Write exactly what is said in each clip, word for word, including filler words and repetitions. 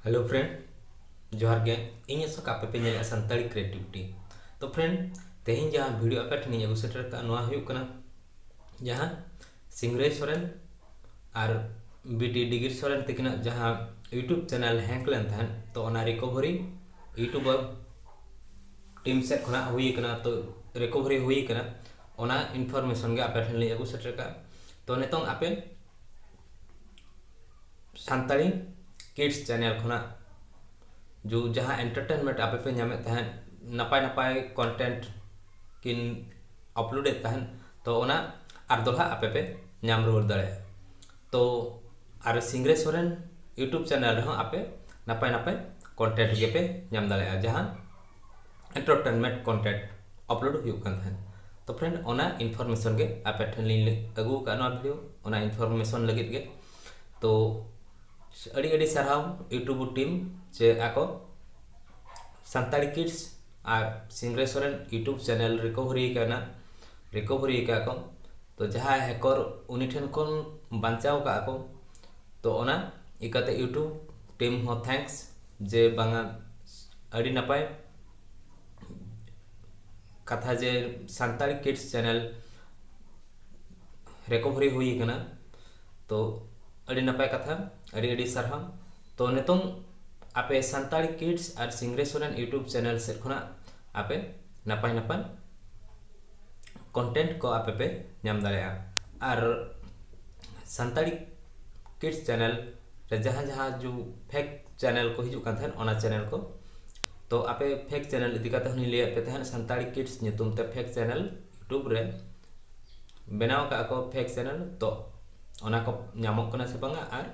Hello friend, ᱡᱚᱦᱟᱨ ᱜᱮ᱾ ᱤᱧ ᱟᱥᱚᱠ ᱟᱯᱮ ᱯᱮ ᱧᱮᱞᱮᱫᱼᱟ ᱥᱟᱱᱛᱟᱲᱤ ᱠᱨᱤᱭᱮᱴᱤᱵᱷᱤᱴᱤ᱾ ᱛᱚ friend, ᱛᱮᱦᱮᱧ ᱡᱟᱦᱟᱸ ᱵᱷᱤᱰᱤᱭᱳ ᱟᱯᱮ ᱴᱷᱮᱱᱤᱧ ᱟᱹᱜᱩ ᱥᱮᱴᱮᱨ ᱟᱠᱟᱫᱼᱟ, ᱱᱚᱣᱟ ᱦᱩᱭᱩᱜ ᱠᱟᱱᱟ ᱡᱟᱦᱟᱸ ᱥᱤᱝᱨᱟᱹᱭ ᱥᱚᱨᱮᱱ ᱟᱨ ᱵᱤᱴᱤ ᱰᱤᱜᱤᱨ ᱥᱚᱨᱮᱱ ᱛᱟᱹᱠᱤᱱᱟᱜ ᱡᱟᱦᱟᱸ YouTube ᱪᱮᱱᱮᱞ ᱦᱮᱠ ᱞᱮᱱ ᱛᱟᱦᱮᱸᱫ, ᱛᱚ ᱚᱱᱟ ᱨᱤᱠᱚᱵᱷᱟᱨᱤ ᱤᱭᱩᱴᱩᱵᱟᱨ ᱴᱤᱢ ᱥᱮᱫ ᱠᱷᱚᱱᱟᱜ ᱦᱩᱭ ᱠᱟᱱᱟ, ᱛᱚ ᱨᱤᱠᱚᱵᱷᱟᱨᱤ ᱦᱩᱭ ᱠᱟᱱᱟ, ᱚᱱᱟ ᱤᱱᱯᱷᱚᱨᱢᱮᱥᱚᱱ ᱜᱮ ᱟᱯᱮ ᱴᱷᱮᱱ ᱞᱤᱧ ᱟᱹᱜᱩ ᱥᱮᱴᱮᱨ ᱠᱟᱜᱼᱟ᱾ ᱛᱚ ᱱᱤᱛᱚᱝ ᱟᱯᱮ ᱥᱟᱱᱛᱟᱲᱤ ᱠᱤᱰᱥ ᱪᱮᱱᱮᱞ ᱠᱷᱚᱱᱟᱜ ᱡᱩ ᱡᱟᱦᱟᱸ ᱮᱱᱴᱟᱨᱴᱮᱱᱢᱮᱱᱴ ᱟᱯᱮ ᱯᱮ ᱧᱟᱢᱮᱫ ᱛᱟᱦᱮᱸᱫ, ᱱᱟᱯᱟᱭ ᱱᱟᱯᱟᱭ ᱠᱚᱱᱴᱮᱱᱴ ᱠᱤᱱ ᱟᱯᱞᱳᱰᱮᱫ ᱛᱟᱦᱮᱸᱫ, ᱛᱚ ᱚᱱᱟ ᱟᱨ ᱫᱚᱦᱲᱟ ᱟᱯᱮ ᱯᱮ ᱧᱟᱢ ᱨᱩᱣᱟᱹᱲ ᱫᱟᱲᱮᱭᱟᱜᱼᱟ᱾ ᱛᱚ ᱟᱨ ᱥᱤᱝᱨᱟᱹᱭ ᱥᱚᱨᱮᱱ YouTube ᱪᱮᱱᱮᱞ ᱨᱮᱦᱚᱸ ᱟᱯᱮ ᱱᱟᱯᱟᱭ ᱱᱟᱯᱟᱭ ᱠᱚᱱᱴᱮᱱᱴ ᱜᱮᱯᱮ ᱧᱟᱢ ᱫᱟᱲᱮᱭᱟᱜᱼᱟ, ᱡᱟᱦᱟᱸ ᱮᱱᱴᱟᱨᱴᱮᱱᱢᱮᱱᱴ ᱠᱚᱱᱴᱮᱱᱴ ᱟᱯᱞᱳᱰ ᱦᱩᱭᱩᱜ ᱠᱟᱱ ᱛᱟᱦᱮᱸᱫ᱾ ᱛᱚ friend, ᱚᱱᱟ ᱤᱱᱯᱷᱚᱨᱢᱮᱥᱚᱱ ᱜᱮ ᱟᱯᱮ ᱴᱷᱮᱱ ᱞᱤᱧ ᱟᱹᱜᱩ ᱟᱠᱟᱫ ᱱᱚᱣᱟ ᱵᱷᱤᱰᱤᱭᱳ, ᱚᱱᱟ ᱤᱱᱯᱷᱚᱨᱢᱮᱥᱚᱱ ᱞᱟᱹᱜᱤᱫ ᱜᱮ᱾ ᱛᱚ ᱟᱹᱰᱤ ᱟᱹᱰᱤ ᱥᱟᱨᱦᱟᱣ YouTube ᱴᱤᱢ, ᱡᱮ ᱟᱠᱚ ᱥᱟᱱᱛᱟᱲᱤ ᱠᱤᱰᱥ ᱟᱨ ᱥᱤᱝᱨᱟᱹᱭ ᱥᱚᱨᱮᱱ YouTube ᱪᱮᱱᱮᱞ ᱨᱤᱠᱚᱵᱷᱟᱨᱤ ᱠᱟᱱᱟ, ᱨᱤᱠᱚᱵᱷᱟᱨᱤ ᱟᱠᱟᱫ ᱠᱚ᱾ ᱛᱚ ᱡᱟᱦᱟᱸᱭ ᱦᱮᱠᱚᱨ, ᱩᱱᱤ ᱴᱷᱮᱱ ᱠᱷᱚᱱ ᱵᱟᱧᱪᱟᱣ ᱟᱠᱟᱫ ᱠᱚ᱾ ᱛᱚ ᱚᱱᱟ ᱤᱠᱟᱹᱛᱮ YouTube ᱴᱤᱢ ᱦᱚᱸ ᱛᱷᱮᱝᱠᱥ, ᱡᱮ ᱵᱟᱝᱟ ᱟᱹᱰᱤ ᱱᱟᱯᱟᱭ ᱠᱟᱛᱷᱟ ᱡᱮ ᱥᱟᱱᱛᱟᱲᱤ ᱠᱤᱰᱥ ᱪᱮᱱᱮᱞ ᱨᱤᱠᱚᱵᱷᱟᱨᱤ ᱦᱩᱭ ᱠᱟᱱᱟ᱾ ᱛᱚ ᱟᱹᱰᱤ ᱱᱟᱯᱟᱭ ᱠᱟᱛᱷᱟ, ᱟᱹᱰᱤ ᱟᱹᱰᱤ ᱥᱟᱨᱦᱟᱣ᱾ ᱛᱚ ᱱᱤᱛᱚᱝ ᱟᱯᱮ ᱥᱟᱱᱛᱟᱲᱤ ᱠᱤᱰᱥ ᱟᱨ ᱥᱤᱝᱨᱟᱹᱭ ᱥᱚᱨᱮᱱ YouTube ᱪᱮᱱᱮᱞ ᱥᱮᱫ ᱠᱷᱚᱱᱟᱜ ᱟᱯᱮ ᱱᱟᱯᱟᱭ ᱱᱟᱯᱟᱭ ᱠᱚᱱᱴᱮᱱᱴ ᱠᱚ ᱟᱯᱮ ᱯᱮ ᱧᱟᱢ ᱫᱟᱲᱮᱭᱟᱜᱼᱟ᱾ ᱟᱨ ᱥᱟᱱᱛᱟᱲᱤ ᱠᱤᱰᱥ ᱪᱮᱱᱮᱞ ᱨᱮ ᱡᱟᱦᱟᱸ ᱡᱟᱦᱟᱸ ᱡᱩ ᱯᱷᱮᱠ ᱪᱮᱱᱮᱞ ᱠᱚ ᱦᱤᱡᱩᱜ ᱠᱟᱱ ᱛᱟᱦᱮᱸᱫ, ᱚᱱᱟ ᱪᱮᱱᱮᱞ ᱠᱚ, ᱛᱚ ᱟᱯᱮ ᱯᱷᱮᱠ ᱪᱮᱱᱮᱞ ᱤᱫᱤ ᱠᱟᱛᱮ ᱦᱚᱸᱞᱤᱧ ᱞᱟᱹᱭᱟᱫ ᱯᱮ ᱛᱟᱦᱮᱸᱫ, ᱥᱟᱱᱛᱟᱲᱤ ᱠᱤᱰᱥ ᱧᱩᱛᱩᱢ ᱛᱮ ᱯᱷᱮᱠ ᱪᱮᱱᱮᱞ YouTube ᱨᱮ ᱵᱮᱱᱟᱣ ᱟᱠᱟᱫ ᱠᱚ ᱯᱷᱮᱠ ᱪᱮᱱᱮᱞ, ᱛᱚ ᱚᱱᱟ ᱠᱚ ᱧᱟᱢᱚᱜ ᱠᱟᱱᱟ ᱥᱮ ᱵᱟᱝᱟ? ᱟᱨ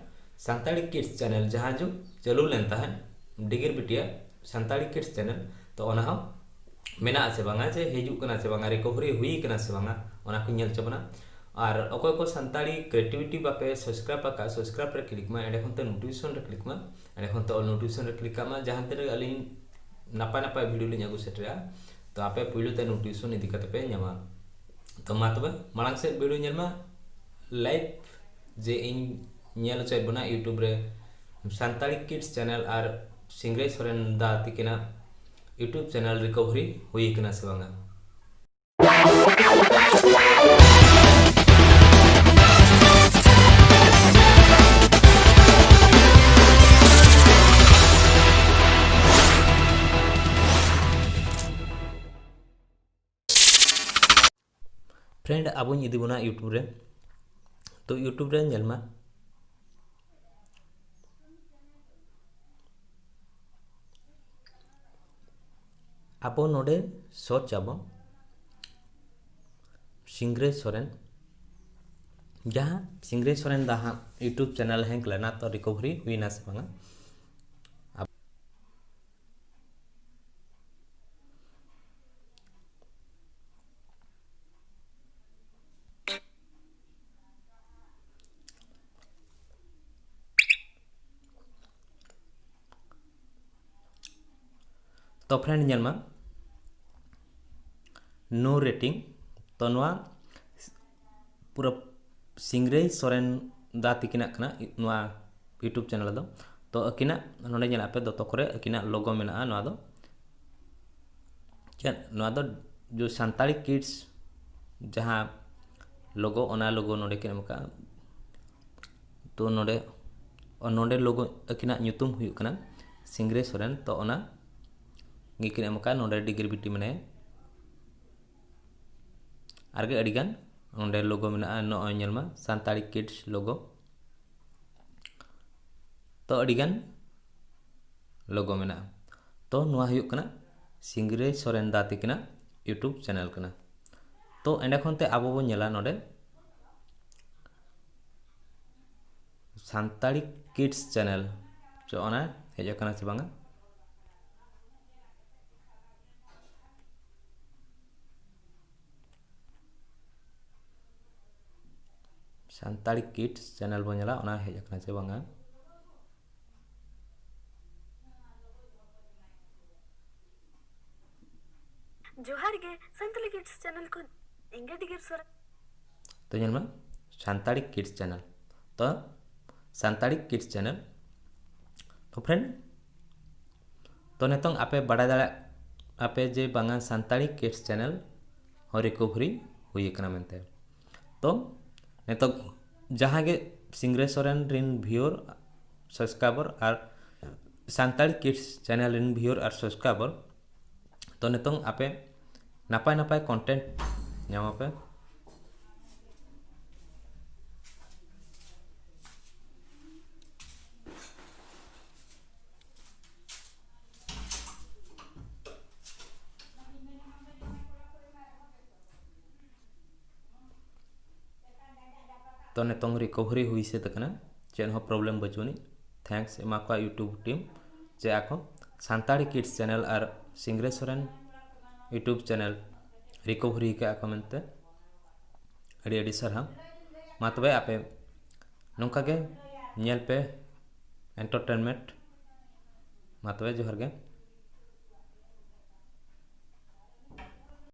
ᱥᱟᱱᱛᱟᱲᱤ ᱠᱤᱰᱥ ᱪᱮᱱᱮᱞ ᱡᱟᱦᱟᱸ ᱡᱩᱜᱽ ᱪᱟᱹᱞᱩ ᱞᱮᱱ ᱛᱟᱦᱮᱸᱫ ᱰᱤᱜᱤᱨ ᱵᱤᱴᱤᱭᱟ ᱥᱟᱱᱛᱟᱲᱤ ᱠᱤᱰᱥ ᱪᱮᱱᱮᱞ, ᱛᱚ ᱚᱱᱟ ᱦᱚᱸ ᱢᱮᱱᱟᱜᱼᱟ ᱥᱮ ᱵᱟᱝᱟ, ᱡᱮ ᱦᱤᱡᱩᱜ ᱠᱟᱱᱟ ᱥᱮ ᱵᱟᱝᱟ, ᱨᱤᱠᱚᱵᱷᱟᱨᱤ ᱦᱩᱭ ᱠᱟᱱᱟ ᱥᱮ ᱵᱟᱝᱟ, ᱚᱱᱟ ᱠᱚᱧ ᱧᱮᱞ ᱦᱚᱪᱚ ᱵᱚᱱᱟ᱾ ᱟᱨ ᱚᱠᱚᱭ ᱠᱚ ᱥᱟᱱᱛᱟᱲᱤ ᱠᱨᱤᱭᱮᱴᱤᱵᱷᱤᱴᱤ ᱵᱟᱯᱮ ᱥᱟᱵᱥᱠᱨᱟᱭᱤᱵ ᱟᱠᱟᱫ, ᱥᱟᱵᱥᱠᱨᱟᱭᱤᱵ ᱨᱮ ᱠᱞᱤᱠ ᱢᱟ, ᱮᱸᱰᱮ ᱠᱷᱚᱱ ᱛᱮ ᱱᱳᱴᱤᱯᱷᱤᱠᱮᱥᱚᱱ ᱨᱮ ᱠᱞᱤᱠ ᱢᱟ, ᱮᱸᱰᱮ ᱠᱷᱚᱱ ᱛᱮ ᱚᱞ ᱱᱳᱴᱤᱯᱷᱤᱠᱮᱥᱚᱱ ᱨᱮ ᱠᱞᱤᱠ ᱠᱟᱜ ᱢᱟ, ᱡᱟᱦᱟᱸ ᱛᱤᱱᱟᱹᱜ ᱟᱹᱞᱤᱧ ᱱᱟᱯᱟᱭ ᱱᱟᱯᱟᱭ ᱵᱷᱤᱰᱤᱭᱳ ᱞᱤᱧ ᱟᱹᱜᱩ ᱥᱮᱴᱮᱨᱟ, ᱛᱚ ᱟᱯᱮ ᱯᱩᱭᱞᱩ ᱛᱮ ᱱᱳᱴᱤᱯᱷᱤᱠᱮᱥᱚᱱ ᱤᱫᱤ ᱠᱟᱛᱮ ᱯᱮ ᱧᱟᱢᱟ᱾ ᱛᱚ ᱢᱟ ᱛᱚᱵᱮ ᱢᱟᱲᱟᱝ ᱥᱮᱫ ᱵᱷᱤᱰᱤᱭᱳ ᱧᱮᱞ ᱢᱟ, ᱞᱟᱭᱤᱵᱷ ᱡᱮ ᱤᱧ ᱧᱮᱞ ᱦᱚᱪᱚᱭᱮᱫ ᱵᱚᱱᱟ YouTube ᱨᱮ ᱥᱟᱱᱛᱟᱲᱤ ᱠᱤᱰᱥ ᱪᱮᱱᱮᱞ ᱟᱨ ᱥᱤᱝᱨᱟᱹᱭ ᱥᱚᱨᱮᱱ ᱫᱟ ᱛᱤᱠᱤᱱᱟᱜ YouTube ᱪᱮᱱᱮᱞ ᱨᱤᱠᱚᱵᱷᱟᱨᱤ ᱦᱩᱭ ᱟᱠᱟᱱᱟ ᱥᱮ ᱵᱟᱝᱟ? ᱯᱷᱨᱮᱱᱰ, ᱟᱵᱚᱧ ᱤᱫᱤ ᱵᱚᱱᱟ YouTube ᱨᱮ᱾ ᱛᱚ YouTube ᱨᱮ ᱧᱮᱞ ᱢᱟ, ᱟᱵᱚ ᱱᱚᱰᱮ ᱥᱟᱨᱪ ᱟᱵᱚ ᱥᱤᱝᱨᱟᱹᱭ ᱥᱚᱨᱮᱱ᱾ ᱡᱟᱦᱟᱸ ᱥᱤᱝᱨᱟᱹᱭ ᱥᱚᱨᱮᱱ ᱫᱟ ᱦᱟᱸᱜ YouTube ᱪᱮᱱᱮᱞ ᱦᱮᱸᱠ ᱞᱮᱱᱟ, ᱛᱚ ᱨᱤᱠᱚᱵᱷᱟᱨᱤ ᱦᱩᱭᱱᱟ ᱥᱮ ᱵᱟᱝᱟ? ᱛᱚ ᱯᱷᱨᱮᱱᱰ, ᱧᱮᱞ ᱢᱟ, no rating᱾ ᱛᱚ ᱱᱚᱣᱟ ᱯᱩᱨᱟᱹ ᱥᱤᱝᱨᱟᱹᱭ ᱥᱚᱨᱮᱱ ᱫᱟ ᱛᱤᱠᱤᱱᱟᱜ ᱠᱟᱱᱟ ᱱᱚᱣᱟ YouTube ᱪᱮᱱᱮᱞ ᱫᱚ᱾ ᱛᱚ ᱟᱹᱠᱤᱱᱟᱜ ᱱᱚᱰᱮ ᱧᱮᱞ ᱟᱯᱮ, ᱫᱚᱛᱚ ᱠᱚᱨᱮ ᱟᱹᱠᱤᱱᱟᱜ ᱞᱳᱜᱳ ᱢᱮᱱᱟᱜᱼᱟ᱾ ᱱᱚᱣᱟ ᱫᱚ ᱪᱮᱫ, ᱱᱚᱣᱟ ᱫᱚ ᱡᱳ ᱥᱟᱱᱛᱟᱲᱤ ᱠᱤᱰᱥ ᱡᱟᱦᱟᱸ ᱞᱳᱜᱳ, ᱚᱱᱟ ᱞᱳᱜᱳ ᱱᱚᱰᱮ ᱠᱤᱱ ᱮᱢ ᱟᱠᱟᱫᱼᱟ᱾ ᱛᱚ ᱱᱚᱰᱮ, ᱱᱚᱰᱮ ᱞᱳᱜᱳ ᱟᱹᱠᱤᱱᱟᱜ ᱧᱩᱛᱩᱢ ᱦᱩᱭᱩᱜ ᱠᱟᱱᱟ ᱥᱤᱝᱨᱟᱹᱭ ᱥᱚᱨᱮᱱ᱾ ᱛᱚ ᱚᱱᱟ ᱜᱮᱠᱤᱱ ᱮᱢ ᱟᱠᱟᱫᱼᱟ᱾ ᱱᱚᱰᱮ ᱰᱤᱜᱟᱹᱨ ᱵᱤᱴᱤ ᱢᱮᱱᱟᱭᱟ᱾ ᱟᱨᱜᱮ ᱟᱹᱰᱤᱜᱟᱱ ᱱᱚᱰᱮ ᱞᱳᱜᱳ ᱢᱮᱱᱟᱜᱼᱟ᱾ ᱱᱚᱜᱼᱚᱭ ᱧᱮᱞ ᱢᱟ, ᱥᱟᱱᱛᱟᱲᱤ ᱠᱤᱰᱥ ᱞᱳᱜᱳ᱾ ᱛᱚ ᱟᱹᱰᱤᱜᱟᱱ ᱞᱳᱜᱳ ᱢᱮᱱᱟᱜᱼᱟ᱾ ᱛᱚ ᱱᱚᱣᱟ ᱦᱩᱭᱩᱜ ᱠᱟᱱᱟ ᱥᱤᱝᱨᱟᱹᱭ ᱥᱚᱨᱮᱱ ᱫᱟ ᱛᱤᱠᱤᱱᱟᱜ YouTube ᱪᱮᱱᱮᱞ ᱠᱟᱱᱟ᱾ ᱛᱚ ᱮᱸᱰᱮ ᱠᱷᱚᱱ ᱛᱮ ᱟᱵᱚ ᱵᱚᱱ ᱧᱮᱞᱟ ᱱᱚᱰᱮ ᱥᱟᱱᱛᱟᱲᱤ ᱠᱤᱰᱥ ᱪᱮᱱᱮᱞ, ᱪᱚ ᱚᱱᱟ ᱦᱮᱡ ᱟᱠᱟᱱᱟ ᱥᱮ ᱵᱟᱝᱟ? ᱥᱟᱱᱛᱟᱲᱤ ᱠᱤᱰᱥ ᱪᱮᱱᱮᱞ ᱵᱚᱱ ᱧᱮᱞᱟ, ᱚᱱᱟ ᱦᱮᱡ ᱟᱠᱟᱱᱟ ᱥᱮ ᱵᱟᱝᱟ? ᱡᱚᱦᱟᱨ ᱜᱮ, ᱥᱟᱱᱛᱟᱲᱤ ᱠᱤᱰᱥ ᱪᱮᱱᱮᱞ ᱠᱷᱚᱱ ᱤᱧ ᱜᱮ ᱰᱤᱜᱟᱹᱨ ᱥᱚᱨᱮᱱ᱾ ᱛᱚ ᱧᱮᱞ ᱢᱮ, ᱥᱟᱱᱛᱟᱲᱤ ᱠᱤᱰᱥ ᱪᱮᱱᱮᱞ᱾ ᱛᱚ ᱥᱟᱱᱛᱟᱲᱤ ᱠᱤᱰᱥ ᱪᱮᱱᱮᱞ friend, ᱛᱚ ᱱᱤᱛᱚᱝ ᱟᱯᱮ ᱵᱟᱲᱟᱭ ᱫᱟᱲᱮᱭᱟᱜ ᱟᱯᱮ ᱡᱮ ᱵᱟᱝᱟ ᱥᱟᱱᱛᱟᱲᱤ ᱠᱤᱰᱥ ᱪᱮᱱᱮᱞ ᱦᱚᱸ ᱨᱤᱠᱳᱵᱷᱟᱨᱤ ᱦᱩᱭ ᱟᱠᱟᱱᱟ ᱢᱮᱱᱛᱮ᱾ ᱛᱚ ᱱᱤᱛᱚᱜ ᱡᱟᱦᱟᱸ ᱜᱮ ᱥᱤᱝᱨᱟᱹᱭ ᱥᱚᱨᱮᱱ ᱨᱤᱱ ᱵᱷᱤᱭᱩᱨ ᱥᱟᱵᱥᱠᱨᱟᱭᱵᱟᱨ ᱟᱨ ᱥᱟᱱᱛᱟᱲᱤ ᱠᱤᱰᱥ ᱪᱮᱱᱮᱞ ᱨᱤᱱ ᱵᱷᱤᱭᱩᱨ ᱟᱨ ᱥᱟᱵᱥᱠᱨᱟᱭᱵᱟᱨ, ᱛᱚ ᱱᱤᱛᱚᱝ ᱟᱯᱮ ᱱᱟᱯᱟᱭ ᱱᱟᱯᱟᱭ ᱠᱚᱱᱴᱮᱱᱴ ᱧᱟᱢᱟᱯᱮ᱾ ᱛᱚ ᱱᱤᱛᱚᱝ ᱨᱤᱠᱳᱵᱷᱟᱨᱤ ᱦᱩᱭ ᱥᱟᱹᱛ ᱟᱠᱟᱱᱟ, ᱪᱮᱫ ᱦᱚᱸ ᱯᱨᱚᱵᱞᱮᱢ ᱵᱟᱹᱪᱩᱜ ᱟᱹᱱᱤᱡ᱾ ᱛᱷᱮᱝᱠᱥ ᱮᱢᱟ ᱠᱚᱣᱟ YouTube ᱴᱤᱢ ᱡᱮ ᱟᱠᱚ ᱥᱟᱱᱛᱟᱲᱤ ᱠᱤᱰᱥ ᱪᱮᱱᱮᱞ ᱟᱨ ᱥᱤᱝᱨᱟᱹᱭ ᱥᱚᱨᱮᱱ YouTube ᱪᱮᱱᱮᱞ ᱨᱤᱠᱳᱵᱷᱟᱨᱤ ᱟᱠᱟᱫ ᱠᱚ ᱢᱮᱱᱛᱮ᱾ ᱟᱹᱰᱤ ᱟᱹᱰᱤ ᱥᱟᱨᱦᱟᱣ᱾ ᱢᱟ ᱛᱚᱵᱮ ᱟᱯᱮ ᱱᱚᱝᱠᱟ ᱜᱮ ᱧᱮᱞ ᱯᱮ ᱮᱱᱴᱟᱨᱴᱮᱱᱢᱮᱱᱴ᱾ ᱢᱟ ᱛᱚᱵᱮ ᱡᱚᱦᱟᱨ ᱜᱮ᱾